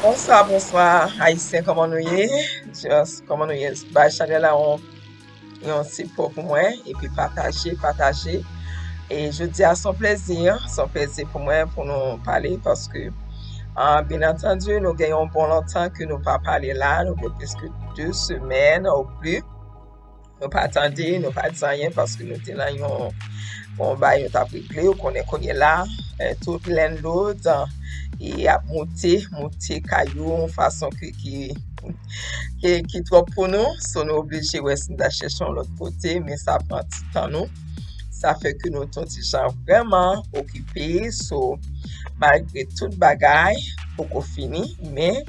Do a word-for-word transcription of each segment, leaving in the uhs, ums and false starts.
Bonswa, bonswa, Ayisyen, kòman nou ye? Just, kòman nou ye? Bay chanèl la yon, yon sipò pou mwen, epi pataje, pataje. E jodi a, se yon plèzi, se yon plèzi pou mwen pou nou pale, paske, ah, byen antandi, nou gen yon bon lontan ke nou pa pale la, nou gen prèske de semèn ou plis. Nou pa tande, nou pa di anyen paske nou te nan yon, yon bagay nou t ap regle. Ou konnen kounye la, eh, tout landlord, eh, y ap moute, moute kay yo yon fason ke, ki, ki, ki twòp pou nou. So, nou oblije wè si nou ta chèche yon lòt kote, men sa pran ti tan nou. Sa fè ke nou t on ti jan vrèman okipe. So, malgre tout bagay poko fini, men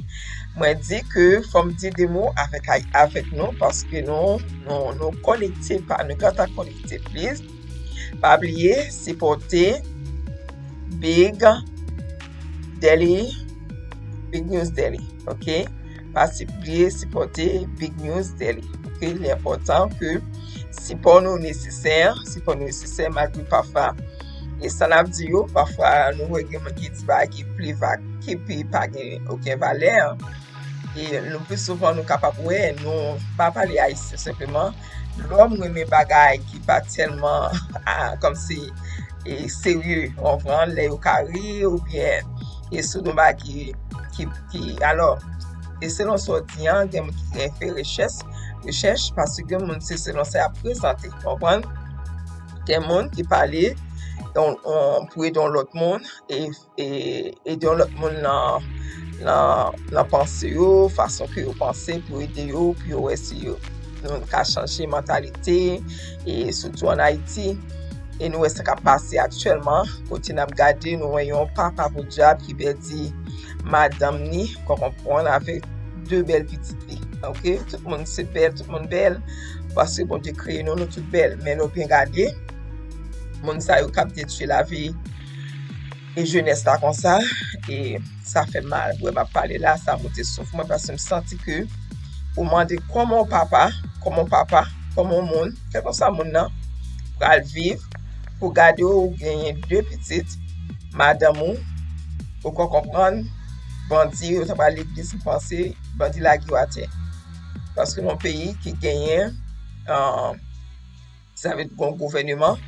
mwen di ke fò m di de mo avèk, avèk nou, paske nou, nou, nou konekte pa, nou gentan konekte plis. Pa bliye sipòte Big Daily, Big News Daily, ok? Pa si-, bliye sipòte Big News Daily, ok? Li enpòtan ke sipò nou nesesè, sipò nou nesesè malgre pafwa. E sa n ap di yo, pafwa nou wè gen moun ki di bagay ki pli vag, ki pi pa gen okenn valè. E nou pli souvan nou kapab wè, nou pa pale ayisyen senpleman. Lè w renmen bagay ki pa tèlman, ah, kòmsi, e, serye, w konprann, lè yo ka ri oubyen e sou nou bagay ki, ki, ki, alò, e selon sa w di an, gen moun ki gen fè rechèch, rechèch, paske gen moun se selon sa y ap prezante, w konprann? Gen moun ki pale, yon, yon, pou ede yon lòt moun, e, e ede yon lòt moun nan, nan, nan panse yo, fason ke yo panse, pou ede yo, pou yo wè si yo, nou ka chanje mantalite, e sitou ann Ayiti. E nou wè sa k ap pase aktyèlman, kote n ap gade, nou wè yon papa podyab ki pèdi madanm ni, w konprann, avèk de bèl pitit li. Ok? Tout moun se bèl, tout moun bèl, paske Bondye kreye nou, nou tout bèl. Men lè w byen gade, moun sa yo k ap detwi lavi e jenès la konsa, e sa fè m mal. Wè m ap pale la, sa moute souf mwen, paske m santi ke ou mande kòman yon papa, kòman yon papa, kòman yon moun, kèlkeswa moun nan, pral viv, pou gade w, ou genyen de pitit, madanm ou, ou ka konprann, bandi, yo ta pral legliz, m panse, bandi lage yo atè. Paske nan yon peyi ki genyen, ah, sa vle di gon gouvèneman,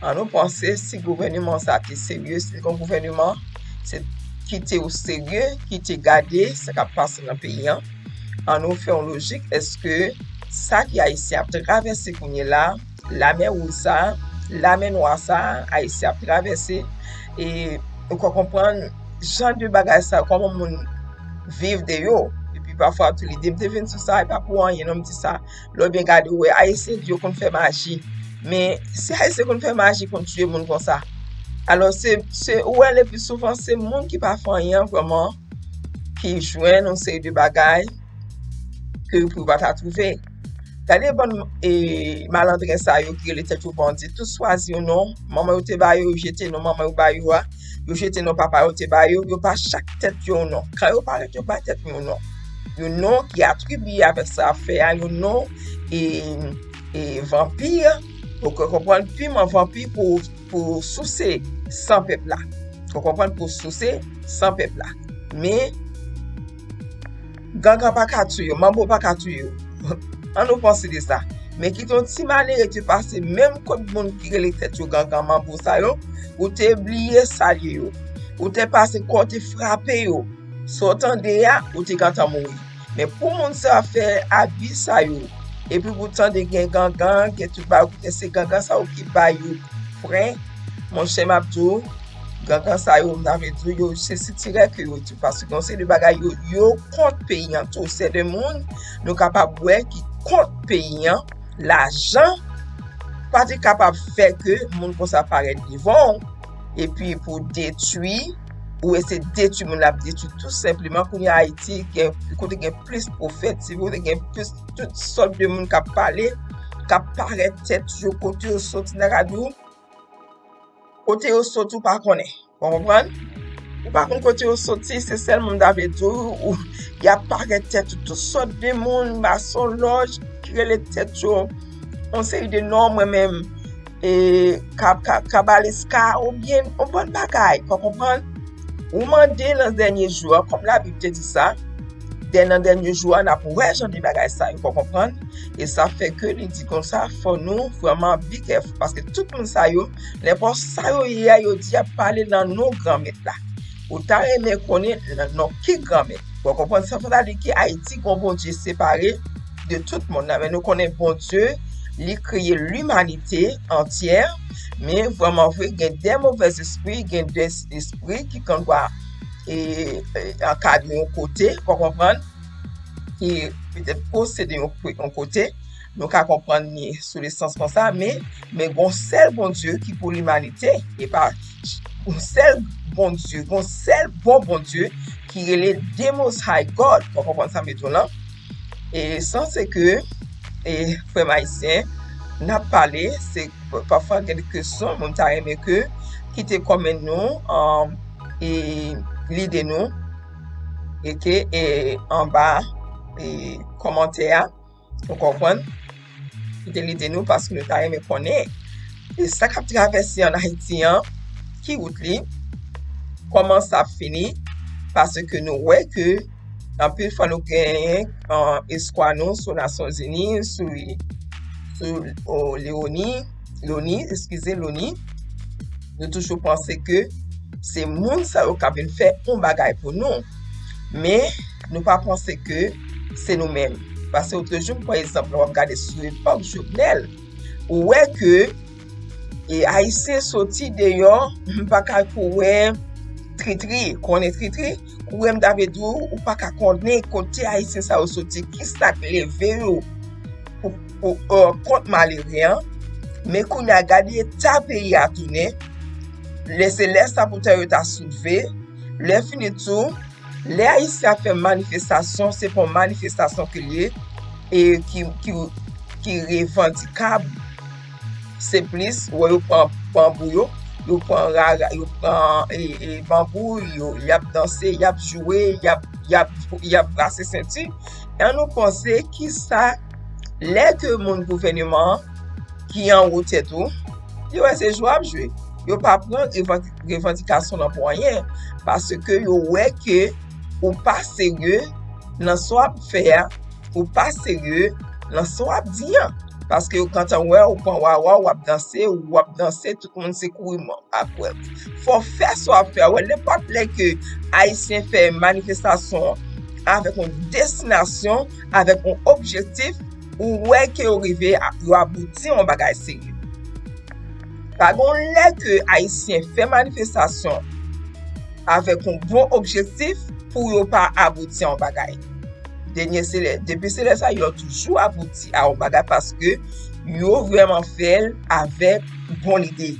an nou panse si gouvèneman sa te serye, si gon gouvèneman se ki te o serye, ki te gade sa k ap pase nan peyi an, an nou fè yon lojik, èske sa ki Ayisyen ap travèse kounye la, lamè wouj sa, lamè nwa sa, Ayisyen ap travèse, e ou ka konprann jan de bagay sa, kòman moun viv de yo. Epi pafwa tou lide m te vin sou sa, e pa pou anyen non m di sa. Lè w byen gade, w wè Ayisyen di yo konn fè maji. Men, si Ayisyen konn fè maji, konn tiye moun konsa. Alò, se, se, ou wè, le pli souvan, se moun ki pa fè anyen vrèman, ki jwenn yon seri de bagay ke pou yo pa ta twouve. Gade bann, e, malandren sa yo ki rele tèt yo bandi, tout swazi yon non, manman yo te ba yo, yo jete non manman yo ba yo a, yo jete non papa yo te ba yo, yo pa chak tèt yo yon non. Kan yo parèt, yo bay tèt yo yon non. Yon non ki atribiye avèk sa y ap fè a, yon non, e, e, vanpi, ou ka konprann piman vanpi pou, pou souse san pèp la. Ou konprann, pou souse san pèp la. Men, gangan pa ka touye yo, manbo pa ka touye yo. An nou panse de sa. Men kite yon ti malere te pase menm kot moun ki rele tèt yo gangan manbo sa yo, ou te bliye salye yo. Ou te pase kò, ou te frape yo. Sa w tande a, ou te gentan mouri. Men pou moun sa fè abi sa yo, epi pou tande gen gangan, gen tout bagay, kote se gangan sa yo ki ba yo fren, monchè, m ap di w, gangan sa yo, m ta vle di w, yo se sitirè ke yo tou, paske yon seri de bagay yo, yo kont peyi an tou. Se de moun nou kapab wè ki kont peyi an, lajan pa te kapab fè ke moun konsa parèt devan w, epi pou detwi, ou eseye detwi moun, l ap detwi tou senpleman. Kounye a Ayiti, gen, kote gen plis pwofèt, se kote gen plis tout sòt de moun k ap pale, k ap parèt tèt yo, kote yo soti, n a ka di w, kote yo soti, ou pa konnen. Ou konprann? Ou pa konn kote yo soti, se sèlman m ta vle di w, ou, y ap parèt tèt yo, tout sòt de moun, masonlòj, ki rele tèt yo yon seri de non, mwen menm, e, ka-, ka-, kabaliska, oubyen yon bann bagay, ou konprann? Ou mande nan dènye jou a, kòm Labib te di sa, dè nan dènye jou a, n ap wè jan de bagay sa yo, w konprann? E sa fè ke li di konsa, fò nou vrèman be careful, paske tout moun sa yo, nenpòt sa yo ye a, yo di y ap pale nan non Granmèt la. Ou ta renmen konnen nan non ki Granmèt? W konprann? Sa fè di ke Ayiti gon Bondye separe de tout moun nan, men nou konnen Bondye, li kreye limanite antyè, men vrèman vre, gen de movèzespri, gen de espri ki konn vwa e, e, ankadre yon kote, w konprann, ki petèt posede yon, yon kote, nou ka konprann li sou le sans konsa, men, men gon sèl Bondye ki pou limanite, e pa yon sèl Bondye, gon sèl bon Bondye ki rele The Most High God, w konprann sa m vle di w lan? E san se ke, e, frè m ayisyen, n ap pale, se pafwa gen de kesyon, moun ta renmen ke kite kòmantè nou, um, e lide nou, e ke, e anba, e kòmantè a, w konprann? Kite lide nou, paske nou ta renmen konnen, e sa k ap travèse ann Ayiti an, ki wout li, kòman sa ap fini, paske nou wè ke anpil fwa nou genyen, uh, espwa nou sou Nasyonzini, sou, sou, o, Leoni, Loni, eskize, Loni. Nou toujou panse ke se moun sa yo k ap vin fè yon bagay pou nou. Men, nou pa panse ke se nou menm. Paske otrejou, pa egzanp, w ap gade sou epòk Jovenel, ou wè ke, e, Ayisyen soti deyò, m pa ka konnen tritri, konnen tritri, konnen m ta vle di w, ou pa ka konnen kote Ayisyen sa yo soti, kisa k leve yo pou, pou, e, kont malere an. Men kounye a, gade eta peyi a tounen, lè se lè sa poutèt yo ta soulve, lè fini tou, lè Ayisyen ap fè manifestasyon, se pa yon manifestasyon ke l ye, e ki, ki, ki revandikab. Se plis, wè yo pran banbou yo, yo pran rara, yo pran, e, e, banbou, yo, y ap danse, y ap jwe, y ap, y ap, y ap brase senti. E ann nou panse kisa, lè ke moun gouvèneman an ki anwo tèt ou, yo wè se jwe w ap jwe. Yo pa pran revan-, revandikasyon lan pou anyen, paske yo wè ke ou pa serye nan sa w ap fè a, ou pa serye nan sa w ap di an. Paske yo gentan wè ou pran wawa, w ap danse, w ap danse, tout moun se kouri ap wè. Fò w fè sa w ap fè a. Wè, nenpòt lè ke Ayisyen fè manifestasyon avèk yon destinasyon, avèk yon objektif, ou wè ke yo rive a, yo abouti a yon bagay serye. Pa gen yon lè ke Ayisyen fè manifestasyon avèk yon bon objektif pou yo pa abouti a yon bagay. Dènye se lè, depi se lè sa, yo toujou abouti a yon bagay paske yo vrèman fè l avèk bon lide.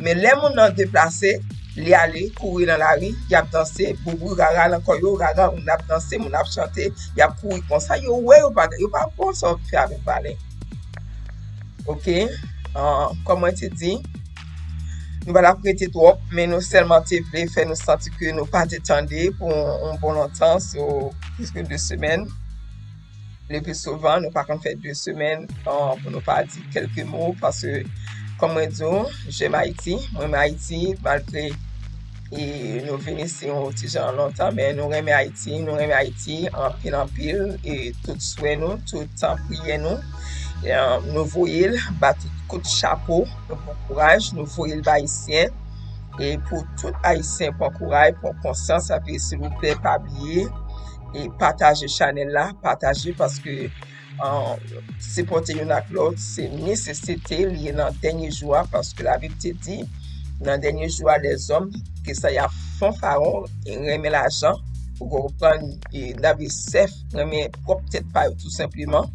Men lè moun nan deplase, li ale, kouri nan lari, y ap danse, boubou, rara nan kò yo, rara, moun ap danse, moun ap chante, y ap kouri konsa, yo wè yo pa, yo pa bon sa w fè avèk valè. Oke? Ah, kòm mwen te di, nou pa t ap rete twòp, men nou sèlman te vle fè nou santi ke nou pa te tande pou yon, yon bon lontan, so, plis ke de semèn. Le pli souvan, nou pa konn fè de semèn, ah, pou nou pa di kèlke mo, paske, kòm mwen di w, j'aime Haïti, mwen renmen Ayiti, malgre e nou vin isi yon ti jan lontan, men nou renmen Ayiti, nou renmen Ayiti anpil, anpil, e tout swè nou, tout, ah, priyè nou, e, ah, nou voye l ba tout kout chapo, nou pran kouraj, nou voye l ba Ayisyen, e pou tout Ayisyen pran kouraj, pran konsyans, epi silvouplè, pa bliye, e pataje chanèl la, pataje, paske ah, sipòte youn ak lòt, se nesesite, li ye nan dènye jou a, paske Labib te di, nan dènye jou a, lèzòm, ke sa y ap fanfaron, e renmen lajan, ou konprann, e n ap sèf, renmen pwòp tèt pa yo, tou senpleman.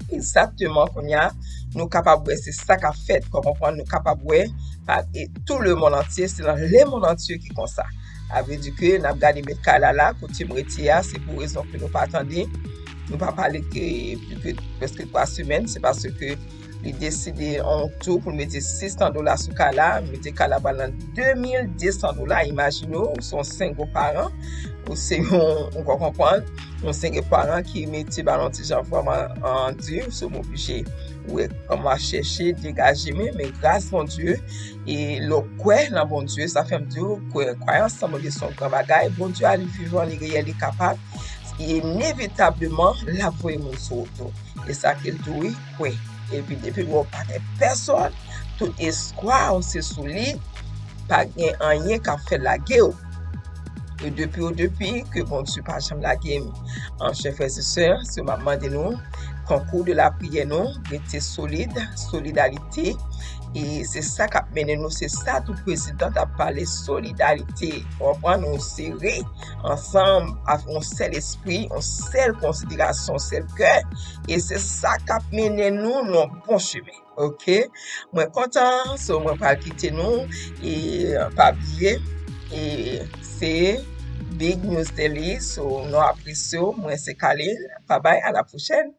Egzakteman, kounye a, nou kapab wè se sa k ap fèt, ou konprann, nou kapab wè, pa, e tou le mond antye, se nan le mond antye ki konsa. Sa vle di ke n ap gade met Kala la, kote m rete a, se pou rezon ke nou pa tande, nou pa pale ke plis ke prèske twa semèn, se paske li deside yon tou pou l mete sis san dola sou Kala, mete Kala pral nan de mil de san dola, imajine w, ou se yon single parent, ou se yon, ou ka konprann, yon single parent ki mete ba l yon ti jan vrèman, ah, di, ou se oblije Ou wè kòman m ap chèche degaje mwen, men gras Bondye, e lè w kwè nan Bondye, sa fè m di w, kwè, kwayans lan, Bondye se yon gran bagay. Bondye a, li vivan, li reyèl, li kapab. E inevitableman, l ap voye moun sou wout ou. E sa ke l di w, wi, kwè. Epi depi w pa gen pèsonn, tout espwa w se sou li, pa gen anyen k ap fè lage w. E depi w depi ke Bondye pa janm lage m. An, chè frè e sè, se m ap mande nou, konkou de lapriyè nou, rete solid, solidarite. E se sa k ap mennen nou, se sa tout prezidan t ap pale, solidarite. Konprann, nou sere ansanm, avèk yon sèl espri, yon sèl konsiderasyon, yon sèl kè. E se sa k ap mennen nou nan bon chemen. Ok? Mwen kontan, so mwen pral kite nou, e pa bliye, e se Big News Daily, so nou apresye w, mwen se Kalin, babay, a la pwochèn.